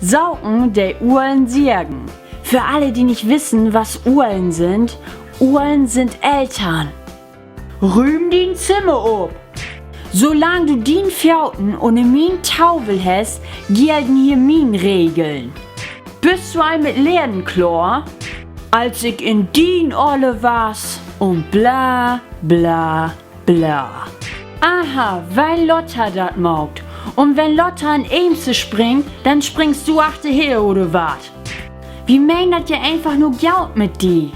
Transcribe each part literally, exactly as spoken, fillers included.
Saken, de Ollen seggen. För alle, de nich wissen, wat Ollen sünd: Ollen sünd Eltern. Rüüm dien Zimmer op. Solang du dien Foten ünner mien Tafel hest, gelden hier mien Regeln. Büst du al mit Lehren klaar? As ik in dien Oller was un bla, bla, bla. Aha, wiel Lotta dat maakt. Un wenn Lotta in Eems springt, denn springst du achterher, oder wat? Wi meent dat ja eenfach nur goot mit di.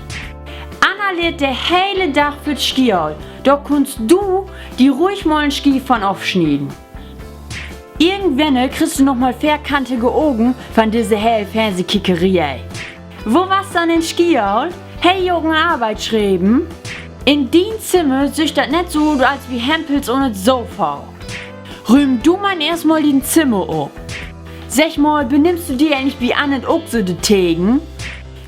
Anna lehrt de hele Dag för School. Dor kunnst du di ruhig mal en Schiev von ofsnieden. Irgendwenn kriggst du noch mal veerkantige Ogen van disse hele Fernsehkiekeree. Wo was denn in School? Hest du ok en Arbeit schreven? In dien Zimmer sücht dat nett so ut as bi Hempels ünner't Sofa. Rüüm du man eerst mal dien Zimmer op. Segg mal, benimmst du di egentlich bi annern ok so dortegen?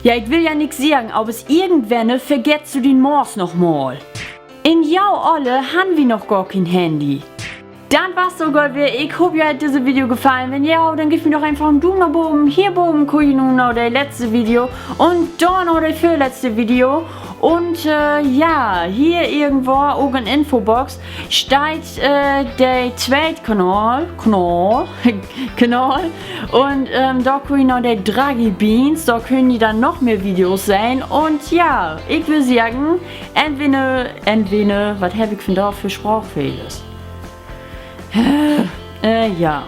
Ja, ik will ja nix seggen, aver irgendwenn vergettst du dien Moors noch mal. In jo Oller harrn wi noch gor keen Handy. Dat was 't ok al weer. Ik hoop, jo hett disse Video gefallen. Wenn ja, denn geevt mi doch eenfach en Duum na boven. Hier boven kaamt ji nu na de letzte Video un dor na de vörletzte Video. Un, äh, ja, hier irgendwo ok in Infobox steiht, äh, de tweet Kanal, Kanal, Kanal. Un, ähm, dor köönt ji na de Draghi Beans, dor köönt ji denn noch mehr Videos sehn. Un ja, ik will seggen, entweder, entweder, wat heff ik vandaag för Spraakfehlers? Äh, ja.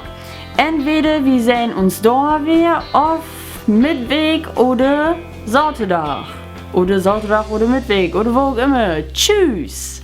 Entweder wi sehn uns dor weer of Middeweek oder Saterdag. Oder Saterdag oder Middeweek oder wo ok ümmer. Tschüss!